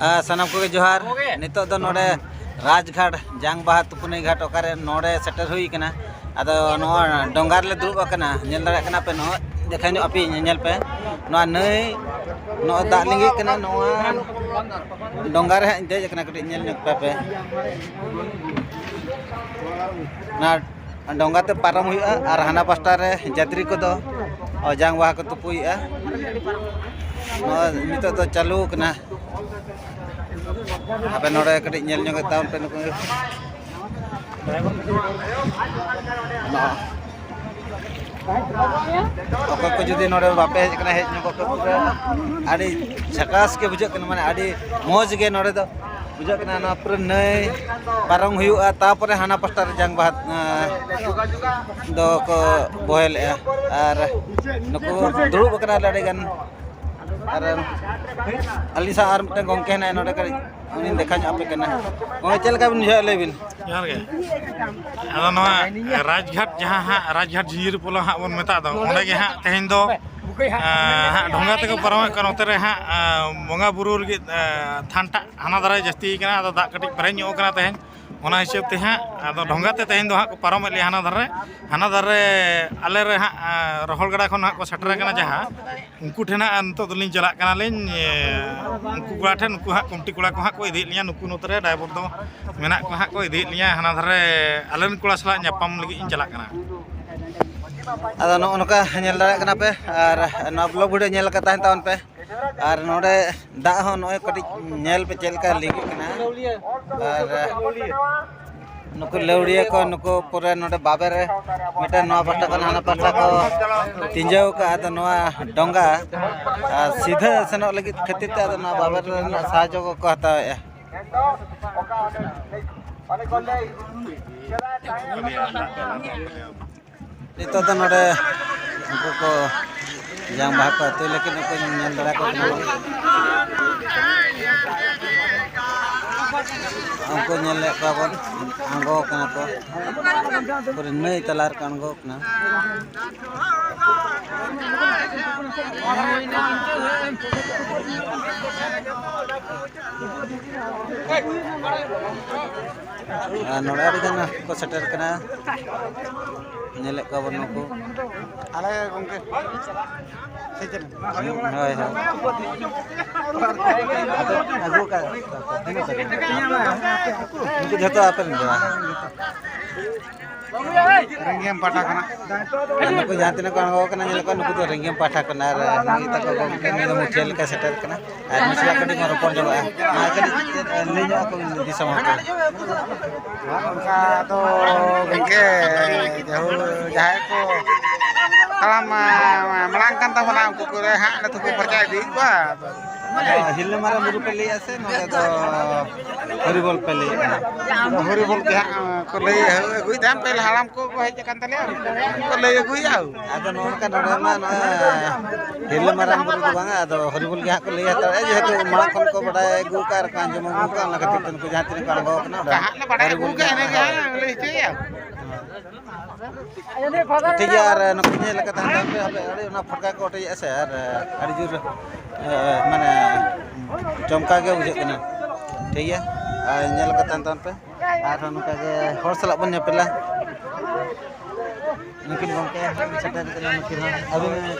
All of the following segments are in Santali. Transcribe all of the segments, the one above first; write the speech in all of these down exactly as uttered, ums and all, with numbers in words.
ᱟᱨ ᱥᱟᱱᱟᱢ ᱠᱚᱜᱮ ᱡᱚᱦᱟᱨ᱾ ᱱᱤᱛᱚᱜ ᱫᱚ ᱱᱚᱰᱮ ᱨᱟᱡᱽᱜᱷᱟᱴ, ᱡᱟᱝ ᱵᱟᱦᱟ ᱛᱩᱯᱩᱱᱟᱹᱭ ᱜᱷᱟᱴ ᱚᱠᱟᱨᱮ ᱱᱚᱰᱮ ᱥᱮᱴᱮᱨ ᱦᱩᱭ ᱠᱟᱱᱟ᱾ ᱟᱫᱚ ᱱᱚᱣᱟ ᱰᱚᱸᱜᱟ ᱨᱮᱞᱮ ᱫᱩᱲᱩᱵ ᱟᱠᱟᱱᱟ, ᱧᱮᱞ ᱫᱟᱲᱮᱭᱟᱜ ᱠᱟᱱᱟ ᱯᱮ, ᱱᱚᱜᱼᱚᱭ ᱫᱮᱠᱷᱟ ᱧᱚᱜ ᱟᱯᱮ, ᱧᱮᱧᱮᱞ ᱯᱮ, ᱱᱚᱣᱟ ᱱᱟᱹᱭ, ᱱᱚᱜᱼᱚᱭ ᱫᱟᱜ ᱞᱤᱸᱜᱤᱜ ᱠᱟᱱᱟ, ᱱᱚᱣᱟ ᱰᱚᱸᱜᱟ ᱨᱮ ᱦᱟᱸᱜ ᱤᱧ ᱫᱮᱡ ᱟᱠᱟᱱᱟ, ᱠᱟᱹᱴᱤᱡ ᱧᱮᱞ ᱧᱚᱜ ᱠᱟᱭ ᱯᱮ᱾ ᱚᱱᱟ ᱰᱚᱸᱜᱟ ᱛᱮ ᱯᱟᱨᱚᱢ ᱦᱩᱭᱩᱜᱼᱟ ᱟᱨ ᱦᱟᱱᱟ ᱯᱟᱥᱴᱟ ᱨᱮ ᱡᱟᱛᱨᱤ ᱠᱚᱫᱚ ᱡᱟᱝ ᱵᱟᱦᱟ ᱠᱚ ᱛᱩᱯᱩᱭᱮᱫᱼᱟ᱾ ᱱᱚᱣᱟ ᱱᱤᱛᱚᱜ ᱫᱚ ᱪᱟᱹᱞᱩ ᱠᱟᱱᱟ᱾ ᱟᱯᱮ ᱱᱚᱰᱮ ᱠᱟᱹᱴᱤᱡ ᱧᱮᱞ ᱧᱚᱜ ᱛᱟᱵᱚᱱ ᱯᱮ ᱱᱩᱠᱩ᱾ ᱱᱚᱣᱟ ᱚᱠᱚᱭ ᱠᱚ ᱡᱩᱫᱤ ᱱᱚᱰᱮ ᱵᱟᱯᱮ ᱦᱮᱡ ᱟᱠᱟᱱᱟ, ᱦᱮᱡ ᱧᱚᱜᱚᱜ ᱯᱮ᱾ ᱯᱩᱨᱟᱹ ᱟᱹᱰᱤ ᱡᱷᱟᱠᱟᱥ ᱜᱮ ᱵᱩᱡᱷᱟᱹᱜ ᱠᱟᱱᱟ, ᱢᱟᱱᱮ ᱟᱹᱰᱤ ᱢᱚᱡᱽ ᱜᱮ ᱱᱚᱰᱮ ᱫᱚ ᱵᱩᱡᱷᱟᱹᱜ ᱠᱟᱱᱟ᱾ ᱱᱚᱣᱟ ᱯᱩᱨᱟᱹ ᱱᱟᱹᱭ ᱯᱟᱨᱚᱢ ᱦᱩᱭᱩᱜᱼᱟ, ᱛᱟᱯᱚᱨᱮ ᱦᱟᱱᱟ ᱯᱟᱥᱴᱟ ᱨᱮ ᱡᱟᱝ ᱵᱟᱦᱟ, ᱟᱸ, ᱫᱚᱠᱚ ᱵᱚᱦᱮᱞᱮᱜᱼᱟ᱾ ᱟᱨ ᱱᱩᱠᱩ ᱫᱩᱲᱩᱵ ᱟᱠᱟᱱᱟ ᱞᱮ ᱟᱹᱰᱤ ᱜᱟᱱ᱾ ᱟᱨ ᱟᱹᱞᱤᱧ ᱥᱟᱶ ᱟᱨ ᱢᱤᱫᱴᱮᱱ ᱜᱚᱢᱠᱮ ᱦᱮᱱᱟᱭᱟ ᱱᱚᱰᱮ, ᱠᱟᱹᱴᱤᱡ ᱩᱱᱤᱧ ᱫᱮᱠᱷᱟ ᱧᱚᱜ ᱟᱯᱮ ᱠᱟᱱᱟ᱾ ᱜᱚᱢᱠᱮ, ᱪᱮᱫ ᱞᱮᱠᱟ ᱵᱤᱱ ᱵᱩᱡᱷᱟᱹᱣᱮᱫᱼᱟ, ᱞᱟᱹᱭ ᱵᱤᱱ? ᱡᱚᱦᱟᱨ ᱜᱮ᱾ ᱟᱫᱚ ᱱᱚᱣᱟ ᱨᱟᱡᱽᱜᱷᱟᱴ, ᱡᱟᱦᱟᱸ ᱦᱟᱸᱜ ᱨᱟᱡᱽᱜᱷᱟᱴ ᱡᱷᱤᱧᱡᱤᱨᱤ ᱯᱳᱞᱳ ᱦᱟᱸᱜ ᱵᱚᱱ ᱢᱮᱛᱟᱜ ᱫᱚ, ᱚᱸᱰᱮ ᱜᱮ ᱦᱟᱸᱜ ᱛᱮᱦᱮᱧ ᱫᱚ, ᱟᱸ, ᱦᱟᱸᱜ ᱰᱷᱚᱸᱜᱟ ᱛᱮᱠᱚ ᱯᱟᱨᱚᱢᱮᱫ ᱠᱟᱱᱟ᱾ ᱱᱚᱛᱮ ᱨᱮ ᱦᱟᱸᱜ, ᱟᱸ, ᱵᱚᱸᱜᱟ ᱵᱩᱨᱩ ᱞᱟᱹᱜᱤᱫ, ᱟᱸ, ᱛᱷᱟᱱ ᱴᱟᱜ ᱦᱟᱱᱟ ᱫᱷᱟᱨᱮ ᱡᱟᱹᱥᱛᱤ ᱠᱟᱱᱟ, ᱟᱫᱚ ᱫᱟᱜ ᱠᱟᱹᱴᱤᱡ ᱯᱮᱨᱮᱡ ᱧᱚᱜ ᱠᱟᱱᱟ ᱛᱮᱦᱮᱧ, ᱚᱱᱟ ᱦᱤᱥᱟᱹᱵ ᱛᱮ ᱦᱟᱸᱜ ᱟᱫᱚ ᱰᱷᱚᱸᱜᱟ ᱛᱮ ᱛᱮᱦᱮᱧ ᱫᱚ ᱦᱟᱸᱜ ᱠᱚ ᱯᱟᱨᱚᱢᱮᱫ ᱞᱮᱭᱟ ᱦᱟᱱᱟ ᱫᱷᱟᱨᱮ᱾ ᱦᱟᱱᱟ ᱫᱷᱟᱨᱮ ᱟᱞᱮ ᱨᱮ ᱦᱟᱸᱜ, ᱟᱸ, ᱨᱚᱦᱚᱲ ᱜᱟᱰᱟ ᱠᱷᱚᱱ ᱦᱟᱸᱜ ᱠᱚ ᱥᱮᱴᱮᱨ ᱟᱠᱟᱱᱟ ᱡᱟᱦᱟᱸ, ᱩᱱᱠᱩ ᱴᱷᱮᱱ ᱦᱟᱸᱜ ᱱᱤᱛᱚᱜ ᱫᱚᱞᱤᱧ ᱪᱟᱞᱟᱜ ᱠᱟᱱᱟᱞᱤᱧ᱾ ᱮ, ᱩᱱᱠᱩ ᱠᱚᱲᱟ ᱴᱷᱮᱱ, ᱩᱱᱠᱩ ᱦᱟᱸᱜ ᱠᱚᱢᱴᱤ ᱠᱚᱲᱟ ᱠᱚ ᱦᱟᱸᱜ ᱠᱚ ᱤᱫᱤᱭᱮᱫ ᱞᱤᱧᱟ, ᱱᱩᱠᱩ ᱱᱚᱛᱮ ᱨᱮ ᱰᱨᱟᱭᱵᱷᱟᱨ ᱫᱚ ᱢᱮᱱᱟᱜ ᱠᱚᱣᱟ ᱦᱟᱸᱜ, ᱠᱚ ᱤᱫᱤᱭᱮᱫ ᱞᱤᱧᱟ ᱦᱟᱱᱟ ᱫᱷᱟᱨᱮ ᱟᱞᱮ ᱨᱮᱱ ᱠᱚᱲᱟ ᱥᱟᱞᱟᱜ ᱧᱟᱯᱟᱢ ᱞᱟᱹᱜᱤᱫ ᱤᱧ ᱪᱟᱞᱟᱜ ᱠᱟᱱᱟ᱾ ᱟᱫᱚ ᱱᱚᱜᱼᱚ ᱱᱚᱝᱠᱟ ᱧᱮᱞ ᱫᱟᱲᱮᱭᱟᱜ ᱠᱟᱱᱟ ᱯᱮ, ᱟᱨ ᱱᱚᱣᱟ vlog video ᱧᱮᱞ ᱟᱠᱟᱫ ᱛᱟᱦᱮᱱ ᱛᱟᱵᱚᱱ ᱯᱮ᱾ ᱟᱨ ᱱᱚᱰᱮ ᱫᱟᱜ ᱦᱚᱸ ᱱᱚᱜᱼᱚᱭ ᱠᱟᱹᱴᱤᱡ ᱧᱮᱞ ᱯᱮ ᱪᱮᱫ ᱞᱮᱠᱟ ᱞᱤᱸᱜᱤᱜ ᱠᱟᱱᱟ᱾ ᱟᱨ ᱱᱩᱠᱩ ᱞᱟᱹᱣᱲᱤᱭᱟᱹ ᱠᱚ, ᱱᱩᱠᱩ ᱯᱩᱨᱟᱹ ᱱᱚᱰᱮ ᱵᱟᱵᱮᱨ ᱨᱮ ᱢᱤᱫᱴᱮᱱ ᱱᱚᱣᱟ ᱯᱟᱦᱴᱟ ᱠᱷᱚᱱ ᱦᱟᱱᱟ ᱯᱟᱦᱴᱟ ᱠᱚ ᱛᱤᱸᱡᱟᱹᱣ ᱠᱟᱜᱼᱟ᱾ ᱟᱫᱚ ᱱᱚᱣᱟ ᱰᱚᱸᱜᱟ, ᱟᱨ, ᱥᱤᱫᱷᱟᱹ ᱥᱮᱱᱚᱜ ᱞᱟᱹᱜᱤᱫ ᱠᱷᱟᱹᱛᱤᱨ ᱛᱮ ᱟᱫᱚ ᱱᱚᱣᱟ ᱵᱟᱵᱮᱨ ᱨᱮᱱᱟᱜ ᱥᱟᱦᱟᱡᱽᱡᱚ ᱠᱚᱠᱚ ᱦᱟᱛᱟᱣᱮᱫᱼᱟ᱾ ᱱᱤᱛᱚᱜ ᱫᱚ ᱱᱚᱰᱮ ᱩᱱᱠᱩ ᱠᱚ ᱡᱟᱝ ᱵᱟᱦᱟ ᱠᱚ ᱟᱹᱛᱩᱭ ᱞᱟᱹᱜᱤᱫ ᱩᱱᱠᱩ ᱧᱮᱞ ᱫᱟᱲᱮ ᱠᱚ ᱠᱟᱱᱟ ᱵᱚᱱ᱾ ᱩᱱᱠᱩ ᱧᱮᱞᱮᱫ ᱠᱚᱣᱟ ᱵᱚᱱ, ᱟᱬᱜᱚ ᱠᱟᱱᱟ ᱠᱚ, ᱯᱩᱨᱟᱹ ᱱᱟᱹᱭ ᱛᱟᱞᱟ ᱨᱮᱠᱚ ᱟᱬᱜᱚ ᱠᱟᱱᱟ᱾ ᱟᱨ ᱱᱚᱰᱮ ᱟᱹᱰᱤ ᱜᱟᱱ ᱠᱚ ᱥᱮᱴᱮᱨ ᱠᱟᱱᱟ, ᱧᱮᱞᱮᱫ ᱠᱚᱣᱟ ᱵᱚᱱ ᱱᱩᱠᱩ᱾ ᱟᱞᱮ ᱜᱚᱢᱠᱮ ᱥᱮ ᱪᱮᱫ? ᱦᱳᱭ, ᱦᱳᱭ᱾ ᱟᱫᱚ ᱟᱹᱜᱩ ᱟᱠᱟᱫ ᱠᱚᱣᱟ ᱠᱚ᱾ ᱛᱤᱱᱟᱹᱜ ᱛᱟᱹᱨᱤᱠᱷ? ᱱᱩᱠᱩ ᱡᱷᱚᱛᱚ ᱟᱯᱮ ᱨᱮᱱ ᱜᱮ ᱵᱟᱝ? ᱨᱮᱝᱜᱮᱢ ᱯᱟᱦᱴᱟ ᱠᱷᱚᱱᱟᱜ᱾ ᱟᱨ ᱱᱩᱠᱩ ᱡᱟᱦᱟᱸ ᱛᱤᱱᱟᱹᱜ ᱠᱚ ᱟᱬᱜᱚ ᱟᱠᱟᱱᱟ, ᱧᱮᱞ ᱠᱚ, ᱱᱩᱠᱩ ᱫᱚ ᱨᱮᱝᱜᱮᱢ ᱯᱟᱦᱴᱟ ᱠᱷᱚᱱ᱾ ᱟᱨ ᱱᱩᱭ ᱛᱟᱠᱚ ᱜᱚᱢᱠᱮ, ᱱᱩᱭ ᱫᱚ ᱢᱩᱠᱷᱤᱭᱟᱹ ᱞᱮᱠᱟ ᱥᱮᱴᱮᱨ ᱠᱟᱱᱟ᱾ ᱟᱨ ᱱᱩᱭ ᱥᱟᱞᱟᱜ ᱠᱟᱹᱴᱤᱡ ᱵᱚᱱ ᱨᱚᱯᱚᱲ ᱧᱚᱜᱚᱜᱼᱟ᱾ ᱢᱟ ᱠᱟᱹᱴᱤᱡ ᱞᱟᱹᱭ ᱧᱚᱜ ᱟᱠᱚ ᱵᱤᱱ ᱫᱤᱥᱚᱢ ᱦᱚᱲ ᱠᱚ᱾ ᱚᱱᱠᱟ ᱫᱚ ᱜᱚᱢᱠᱮ, ᱡᱟᱦᱳ, ᱡᱟᱦᱟᱸᱭ ᱠᱚ ᱛᱟᱲᱟᱢ, ᱟ, ᱢᱟᱲᱟᱝ ᱠᱟᱱ ᱛᱟᱵᱚᱱᱟ, ᱩᱱᱠᱩ ᱠᱚᱨᱮ ᱦᱟᱸᱜ ᱞᱮ ᱛᱩᱠᱩ ᱯᱷᱟᱨᱪᱟ ᱤᱫᱤᱭᱮᱫ ᱠᱚᱣᱟ᱾ ᱟᱫᱚ ᱦᱤᱞᱟᱹ ᱢᱟᱨᱟᱝ ᱵᱩᱨᱩ ᱯᱮ ᱞᱟᱹᱭᱮᱫᱼᱟ ᱥᱮ ᱱᱚᱰᱮ ᱫᱚ ᱦᱚᱨᱤᱵᱚᱞ ᱯᱮ ᱞᱟᱹᱭᱮᱫᱼᱟ? ᱟᱫᱚ ᱦᱚᱨᱤᱵᱚᱞ ᱜᱮ ᱦᱟᱸᱜ ᱠᱚ ᱞᱟᱹᱭ ᱟᱹᱜᱩᱭᱮᱫ ᱛᱟᱦᱮᱸᱫ, ᱯᱟᱹᱦᱤᱞ ᱦᱟᱲᱟᱢ ᱠᱚ ᱠᱚ ᱦᱮᱡ ᱟᱠᱟᱱ ᱛᱟᱞᱮᱭᱟ, ᱩᱱᱠᱩ ᱠᱚ ᱞᱟᱹᱭ ᱟᱹᱜᱩᱭᱮᱫᱼᱟ᱾ ᱟᱫᱚ ᱱᱚᱜᱼᱚ ᱱᱚᱝᱠᱟ ᱱᱚᱰᱮ ᱢᱟ ᱱᱚᱜᱼᱚᱭ ᱦᱤᱞᱟᱹ ᱢᱟᱨᱟᱝ ᱵᱩᱨᱩ ᱫᱚ ᱵᱟᱝᱟ, ᱟᱫᱚ ᱦᱚᱨᱤᱵᱚᱞ ᱜᱮ ᱦᱟᱸᱜ ᱠᱚ ᱞᱟᱹᱭ ᱦᱟᱛᱟᱲᱮᱜᱼᱟ, ᱡᱮᱦᱮᱛᱩ ᱢᱟᱲᱟᱝ ᱠᱷᱚᱱ ᱠᱚ ᱵᱟᱰᱟᱭ ᱟᱹᱜᱩ ᱟᱠᱟᱫ ᱟᱨ ᱠᱚ ᱟᱬᱜᱚ ᱟᱠᱟᱫᱼᱟ, ᱚᱱᱟ ᱠᱷᱟᱹᱛᱤᱨ ᱛᱮ ᱱᱩᱠᱩ ᱡᱟᱦᱟᱸ ᱛᱤᱱᱟᱹᱜ ᱠᱚ ᱟᱬᱜᱚ ᱟᱠᱟᱱᱟ, ᱚᱸᱰᱮ ᱦᱟᱸᱜ ᱞᱮ ᱵᱟᱰᱟᱭ ᱟᱹᱜᱩ ᱦᱚᱨᱤᱵᱚᱞ ᱜᱮ ᱠᱟᱜᱼᱟ, ᱦᱟᱸᱜ ᱤᱱᱟᱹ ᱜᱮ ᱦᱟᱸᱜ ᱞᱟᱹᱭ ᱦᱚᱪᱚᱭᱮᱫᱼᱟ᱾ ᱴᱷᱤᱠ ᱜᱮᱭᱟ, ᱟᱨ ᱱᱩᱠᱩ ᱧᱮᱞ ᱞᱮᱠᱟ ᱛᱟᱦᱮᱱ ᱛᱟᱵᱚᱱ ᱯᱮ, ᱦᱟᱯᱮ ᱟᱹᱰᱤ ᱚᱱᱟ ᱯᱷᱚᱴᱠᱟ ᱠᱚ ᱚᱴᱮᱡᱮᱜᱼᱟ ᱥᱮ, ᱟᱨ ᱟᱹᱰᱤ ᱡᱳᱨ, ᱮ, ᱢᱟᱱᱮ ᱪᱚᱢᱠᱟᱣ ᱜᱮ ᱵᱩᱡᱷᱟᱹᱜ ᱠᱟᱱᱟ᱾ ᱴᱷᱤᱠ ᱜᱮᱭᱟ, ᱟᱨ ᱧᱮᱞ ᱞᱮᱠᱟ ᱛᱟᱦᱮᱱ ᱛᱟᱵᱚᱱ ᱯᱮ, ᱟᱨᱦᱚᱸ ᱱᱚᱝᱠᱟ ᱜᱮ ᱦᱚᱲ ᱥᱟᱞᱟᱜ ᱵᱚᱱ ᱧᱮᱯᱮᱞᱟ᱾ ᱱᱩᱠᱤᱱ ᱜᱚᱢᱠᱮ ᱥᱮᱴᱮᱨ ᱠᱟᱱᱟ, ᱱᱩᱠᱤᱱ ᱦᱚᱸ᱾ ᱟᱹᱵᱤᱱ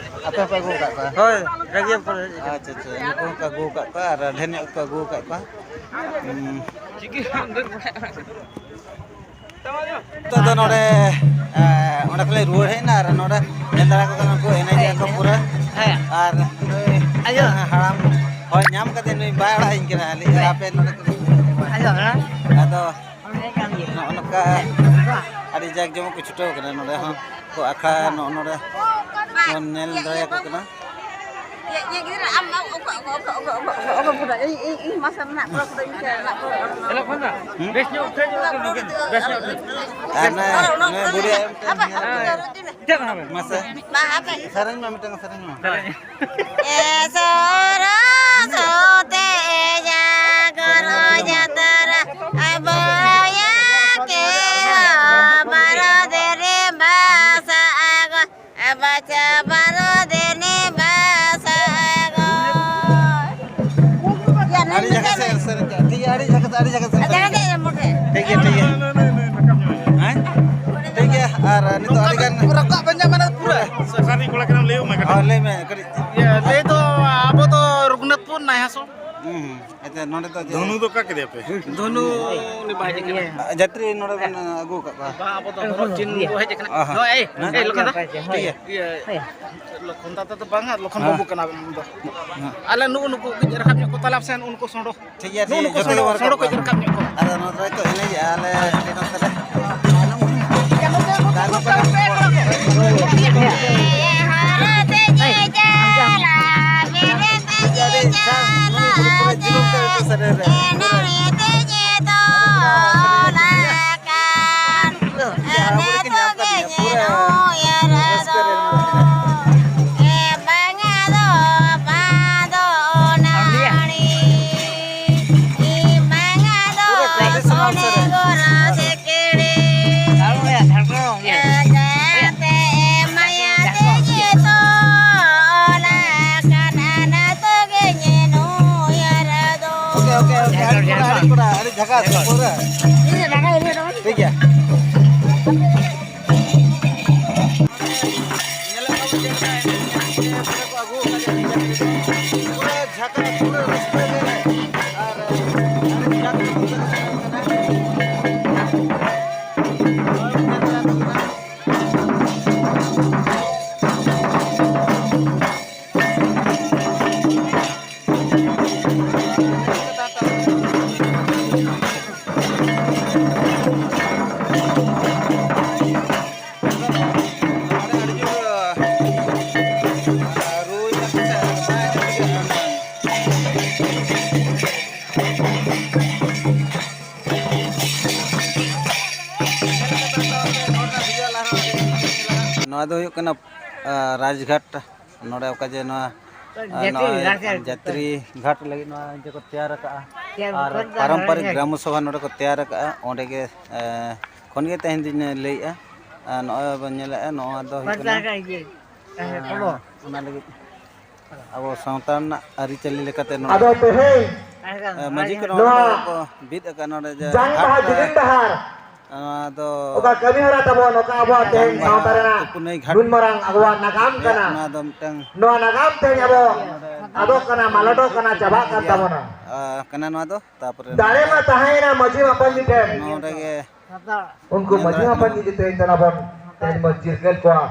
ᱟᱯᱮ ᱦᱚᱸᱯᱮ ᱟᱹᱜᱩ ᱟᱠᱟᱫ ᱠᱚᱣᱟ? ᱦᱳᱭ, ᱨᱮᱸᱜᱮᱡ ᱦᱚᱲ ᱦᱮᱡ ᱟᱠᱟᱱᱟ᱾ ᱟᱪᱪᱷᱟ, ᱟᱪᱪᱷᱟ, ᱱᱩᱠᱩ ᱦᱚᱸᱠᱚ ᱟᱹᱜᱩ ᱟᱠᱟᱫ ᱠᱚᱣᱟ ᱟᱨ ᱰᱷᱮᱨ ᱧᱚᱜ ᱜᱮᱠᱚ ᱟᱹᱜᱩ ᱟᱠᱟᱫ ᱠᱚᱣᱟ᱾ ᱦᱩᱸ᱾ ᱱᱤᱛᱚᱜ ᱫᱚ ᱱᱚᱰᱮ, ᱮ, ᱚᱸᱰᱮ ᱠᱷᱚᱱ ᱞᱮ ᱨᱩᱣᱟᱹᱲ ᱦᱮᱡ ᱮᱱᱟ ᱟᱨ ᱱᱚᱰᱮ ᱧᱮᱞ ᱫᱟᱲᱮ ᱠᱚ ᱠᱟᱱᱟ ᱠᱚ, ᱮᱱᱮᱡ ᱮᱫᱟ ᱠᱚ ᱯᱩᱨᱟᱹ᱾ ᱦᱮᱸ᱾ ᱟᱨ ᱱᱩᱭ ᱟᱭᱳ᱾ ᱦᱟᱲᱟᱢ ᱦᱚᱲ ᱧᱟᱢ ᱠᱟᱛᱮ ᱱᱩᱭ ᱵᱟᱭ ᱟᱲᱟᱜ ᱤᱧ ᱠᱟᱱᱟ, ᱞᱟᱹᱭ ᱮᱫᱟ, "ᱦᱟᱯᱮ ᱱᱚᱰᱮ ᱠᱷᱚᱱ ᱞᱮ ᱨᱩᱣᱟᱹᱲ ᱦᱮᱡ ᱮᱱᱟ᱾" ᱟᱭᱳ, ᱦᱮᱸ᱾ ᱟᱫᱚ ᱱᱚᱜᱼᱚ ᱱᱚᱝᱠᱟ ᱟᱹᱰᱤ ᱡᱟᱠ ᱡᱚᱢᱚᱠ ᱠᱚ ᱪᱷᱩᱴᱟᱹᱣ ᱠᱟᱱᱟ᱾ ᱱᱚᱰᱮ ᱦᱚᱸ ᱠᱚ ᱟᱠᱷᱲᱟ, ᱱᱚᱜᱼᱚ ᱱᱚᱰᱮ ᱵᱚᱱ ᱧᱮᱞ ᱫᱟᱲᱮᱭᱟᱠᱚ ᱠᱟᱱᱟ᱾ ᱤᱧ, ᱤᱧ, ᱤᱧ, ᱤᱧ, ᱢᱟᱥᱮ ᱚᱱᱟ ᱤᱧ, ᱤᱧ, ᱤᱧ ᱢᱟᱥᱮ ᱚᱱᱟ ᱯᱩᱨᱟᱹ ᱯᱩᱨᱟᱹ ᱤᱧ ᱥᱮ ᱚᱱᱟ ᱯᱩᱨᱟᱹ ᱦᱩᱸ? ᱵᱮᱥ ᱧᱚᱜ ᱩᱴᱷᱟᱹᱣ ᱧᱚᱜ ᱠᱟᱱᱟ ᱠᱤᱱ, ᱵᱮᱥ ᱧᱚᱜ ᱩᱴᱷᱟᱹᱣ᱾ ᱟᱨ ᱱᱚᱜᱼᱚᱭ, ᱱᱚᱜᱼᱚᱭ ᱵᱩᱰᱷᱤ ᱟᱭᱳ ᱢᱤᱫᱴᱮᱱ ᱧᱮᱞ ᱠᱚᱢ᱾ ᱪᱮᱫ ᱦᱚᱸ ᱵᱟᱝ᱾ ᱢᱟᱥᱮ᱾ ᱥᱮᱨᱮᱧ ᱢᱮ ᱢᱤᱫᱴᱟᱝ, ᱥᱮᱨᱮᱧ ᱢᱮ᱾ ᱥᱮᱨᱮᱧ᱾ ᱮ ᱥᱚᱨᱚᱥᱚᱛᱤ ᱡᱟᱜᱚᱨ ᱡᱟᱛᱨᱟ, ᱟᱵᱚᱭᱟ ᱠᱮ ᱵᱟᱨᱚ ᱫᱤᱱ ᱵᱟᱥᱟ ᱟᱜᱚ, ᱵᱟᱪᱟ ᱵᱟᱨᱚ ᱫᱤᱱ ᱵᱟᱥᱟ ᱟᱜᱚ᱾ ᱟᱹᱰᱤ ᱡᱟᱭᱜᱟ ᱥᱮ ᱥᱮᱨᱮᱧ ᱠᱟᱜᱼᱟ᱾ ᱴᱷᱤᱠ ᱜᱮᱭᱟ, ᱟᱹᱰᱤ ᱡᱟᱭᱜᱟ ᱥᱮ, ᱟᱹᱰᱤ ᱡᱟᱭᱜᱟ ᱥᱮ ᱥᱮᱨᱮᱧ ᱠᱟᱜᱼᱟ᱾ ᱴᱷᱤᱠ ᱜᱮᱭᱟ, ᱴᱷᱤᱠ ᱜᱮᱭᱟ᱾ ᱦᱮᱸ? ᱴᱷᱤᱠ ᱜᱮᱭᱟ, ᱟᱨ ᱱᱤᱛᱚᱜ ᱟᱹᱰᱤ ᱜᱟᱱ ᱨᱟᱠᱟᱵ ᱵᱮᱱ ᱧᱟᱢᱟ ᱯᱩᱨᱟᱹ᱾ ᱥᱟᱹᱨᱤ ᱠᱚᱲᱟ ᱠᱟᱱᱟᱢ, ᱞᱟᱹᱭ ᱢᱮ ᱠᱟᱹᱴᱤᱡ᱾ ᱦᱳᱭ, ᱞᱟᱹᱭ ᱢᱮ ᱠᱟᱹᱴᱤᱡ᱾ ᱤᱭᱟᱹ, ᱞᱟᱹᱭ ᱫᱚ ᱟᱵᱚ ᱫᱚ ᱨᱚᱜᱷᱩᱱᱟᱛᱷᱯᱩᱨ ᱱᱟᱭᱦᱟᱥᱚᱲ᱾ ᱦᱩᱸ, ᱦᱩᱸ᱾ ᱟᱪᱪᱷᱟ, ᱱᱚᱰᱮ ᱫᱚ ᱪᱮᱫ? ᱫᱷᱚᱱᱩ ᱫᱚ ᱚᱠᱟ ᱠᱮᱫᱮᱭᱟ ᱯᱮ? ᱫᱷᱚᱱᱩ ᱩᱱᱤ ᱵᱟᱭ ᱦᱮᱡ ᱠᱟᱱᱟ᱾ ᱡᱟᱛᱨᱤ ᱱᱚᱰᱮ ᱵᱮᱱ ᱟᱹᱜᱩ ᱟᱠᱟᱫ ᱠᱚᱣᱟ? ᱵᱟᱝ, ᱟᱵᱚ ᱫᱚ ᱦᱚᱨᱚᱜ ᱪᱤᱱ ᱵᱚ ᱦᱮᱡ ᱠᱟᱱᱟ᱾ ᱚ, ᱦᱚᱸ᱾ ᱱᱚᱜᱼᱚᱭ, ᱮᱭ, ᱦᱮᱸ? ᱮᱭ, ᱞᱚᱠᱷᱚᱱ ᱫᱟ᱾ ᱴᱷᱤᱠ ᱜᱮᱭᱟ᱾ ᱤᱭᱟᱹ, ᱦᱮᱸ᱾ ᱞᱚᱠᱷᱚᱱ ᱫᱟ ᱛᱮᱫᱚ ᱵᱟᱝᱟ, ᱞᱚᱠᱷᱚᱱ ᱦᱮᱸ᱾ ᱵᱟᱹᱵᱩ ᱠᱟᱱᱟ ᱩᱱᱤ ᱫᱚ᱾ ᱦᱮᱸ᱾ ᱟᱞᱮ ᱱᱩᱜᱼᱩ ᱱᱩᱠᱩ ᱠᱟᱹᱡ ᱨᱟᱠᱟᱵ ᱧᱚᱜ ᱠᱚ ᱛᱟᱞᱟ ᱥᱮᱱ ᱩᱱᱠᱩ ᱥᱚᱸᱰᱚ᱾ ᱴᱷᱤᱠ ᱜᱮᱭᱟ, ᱱᱩᱜᱼᱩ ᱴᱷᱤᱠ ᱜᱮᱭᱟ, ᱱᱩᱠᱩ ᱡᱚᱛᱚ ᱥᱚᱸᱰᱚ, ᱜᱮᱵᱚᱱ ᱥᱚᱸᱰᱚ ᱨᱟᱠᱟᱵ ᱠᱚ ᱠᱚᱣᱟ᱾ ᱠᱟᱹᱡ ᱨᱟᱠᱟᱵ ᱧᱚᱜ ᱠᱚ᱾ ᱟᱫᱚ ᱱᱚᱛᱮ ᱠᱚ ᱮᱱᱮᱡᱮᱜᱼᱟ, ᱟᱞᱮ ᱟᱹᱰᱤ ᱱᱚᱛᱮ ᱨᱮ᱾ ᱳᱠᱮ, ᱳᱠᱮ, ᱳᱠᱮ, ᱟᱹᱰᱤ ᱠᱚᱲᱟ, ᱟᱹᱰᱤ ᱠᱚᱲᱟ, ᱟᱹᱰᱤ ᱡᱷᱟᱠᱟᱥ, ᱯᱩᱨᱟᱹ᱾ ᱴᱷᱤᱠ ᱜᱮᱭᱟ᱾ ᱧᱮᱞᱮᱫ ᱛᱟᱵᱚᱱ ᱪᱮᱫ ᱞᱮᱠᱟ ᱮᱱᱮᱡ ᱮᱱᱮᱡ ᱛᱮ ᱯᱩᱨᱟᱹ ᱠᱚ ᱟᱹᱜᱩ ᱟᱠᱟᱫ ᱡᱟᱹᱛᱤ ᱡᱟᱹᱛᱤ ᱫᱚ᱾ ᱯᱩᱨᱟᱹ ᱡᱷᱟᱠᱟᱥ, ᱯᱩᱨᱟᱹ ᱨᱟᱹᱥᱠᱟᱹ ᱜᱮ᱾ ᱟᱨ ᱟᱹᱰᱤ ᱡᱟᱠ ᱡᱚᱢᱚᱠ ᱛᱮ ᱠᱚ ᱥᱮᱴᱮᱨ ᱠᱟᱱᱟ᱾ ᱦᱳᱭ, ᱧᱮᱞ ᱵᱟᱲᱟ ᱠᱚ ᱠᱟᱱᱟ᱾ ᱱᱚᱣᱟ ᱫᱚ ᱦᱩᱭᱩᱜ ᱠᱟᱱᱟ, ᱟ, ᱨᱟᱡᱽᱜᱷᱟᱴ᱾ ᱱᱚᱰᱮ ᱚᱠᱟ ᱡᱮ ᱱᱚᱣᱟ, ᱟ, ᱡᱟᱹᱛᱤ ᱱᱚᱜᱼᱚᱭ ᱨᱟᱡᱽᱜᱷᱟᱴ᱾ ᱡᱟᱹᱛᱨᱤ ᱜᱷᱟᱴ ᱞᱟᱹᱜᱤᱫ ᱱᱚᱣᱟ ᱡᱮ ᱠᱚ ᱛᱮᱭᱟᱨ ᱟᱠᱟᱜᱼᱟ᱾ ᱛᱮᱭᱟᱨ ᱟᱨ ᱠᱚ ᱯᱟᱨᱚᱢᱯᱚᱨᱤᱠ ᱨᱟᱡᱽᱜᱷᱟᱴ᱾ ᱜᱨᱟᱢᱚ ᱥᱚᱵᱷᱟ ᱱᱚᱰᱮ ᱠᱚ ᱛᱮᱭᱟᱨ ᱟᱠᱟᱜᱼᱟ᱾ ᱚᱸᱰᱮ ᱜᱮ, ᱮ, ᱠᱷᱚᱱ ᱜᱮ ᱛᱮᱦᱮᱧ ᱫᱚᱧ ᱞᱟᱹᱭᱮᱜᱼᱟ᱾ ᱟᱨ ᱱᱚᱜᱼᱚᱭ ᱵᱚᱱ ᱧᱮᱞᱮᱜᱼᱟ, ᱱᱚᱣᱟ ᱫᱚ ᱦᱩᱭᱩᱜ ᱠᱟᱱᱟ, ᱯᱟᱛᱞᱟ ᱠᱟᱜ ᱜᱮ᱾ ᱟ, ᱚᱱᱟ ᱞᱟᱹᱜᱤᱫ ᱟᱵᱚ ᱥᱟᱶᱛᱟ ᱨᱮᱱᱟᱜ ᱟᱹᱨᱤᱪᱟᱹᱞᱤ ᱞᱮᱠᱟᱛᱮ ᱱᱚᱰᱮ ᱟᱫᱚ ᱛᱮᱦᱮᱧ ᱮ, ᱢᱟᱹᱡᱷᱤ ᱠᱚ ᱱᱚᱣᱟ ᱱᱚᱰᱮ ᱠᱚ ᱵᱤᱫ ᱟᱠᱟᱫ ᱱᱚᱰᱮ ᱡᱮ ᱡᱟᱝ ᱜᱷᱟᱴ ᱵᱟᱦᱟ ᱛᱟᱦᱮᱸ, ᱡᱤᱞᱤᱧ ᱰᱟᱦᱟᱨ ᱱᱚᱣᱟ ᱫᱚ ᱚᱠᱟ ᱠᱟᱹᱢᱤ ᱦᱚᱨᱟ ᱛᱟᱵᱚᱱ, ᱚᱠᱟ ᱟᱵᱚᱣᱟᱜ ᱛᱮᱦᱮᱧ ᱡᱟᱝ ᱵᱟᱦᱟ ᱥᱟᱶᱛᱟ ᱨᱮᱱᱟᱜ ᱛᱩᱯᱩᱱᱟᱹᱭ ᱜᱷᱟᱴ ᱱᱩᱱ ᱢᱟᱨᱟᱝ ᱟᱵᱚᱣᱟᱜ ᱱᱟᱜᱟᱢ ᱨᱮᱭᱟᱜ ᱠᱟᱱᱟ᱾ ᱱᱚᱣᱟ ᱫᱚ ᱢᱤᱫᱴᱟᱝ ᱱᱚᱣᱟ ᱱᱟᱜᱟᱢ ᱛᱮᱦᱮᱧ ᱟᱵᱚ ᱟᱫᱚᱜ ᱠᱟᱱᱟ, ᱢᱟᱞᱚᱴᱚᱜ ᱠᱟᱱᱟ, ᱪᱟᱵᱟᱜ ᱠᱟᱱ ᱛᱟᱵᱚᱱᱟ᱾ ᱟ, ᱠᱟᱱᱟ ᱱᱚᱣᱟ ᱫᱚ᱾ ᱛᱟᱯᱚᱨᱮ ᱫᱟᱲᱮ ᱢᱟ ᱛᱟᱦᱮᱸᱭᱮᱱᱟ ᱢᱟᱹᱡᱷᱤ ᱢᱟᱯᱟᱧᱡᱤ ᱴᱷᱮᱱ᱾ ᱱᱚᱰᱮ ᱜᱮ ᱩᱱᱠᱩ ᱢᱟᱹᱡᱷᱤ ᱢᱟᱯᱟᱧᱡᱤ ᱛᱮᱦᱮᱧ ᱫᱚ ᱵᱚᱱ ᱛᱮᱦᱮᱧ ᱵᱚᱱ ᱪᱤᱨᱜᱟᱹᱞ ᱠᱚᱣᱟ᱾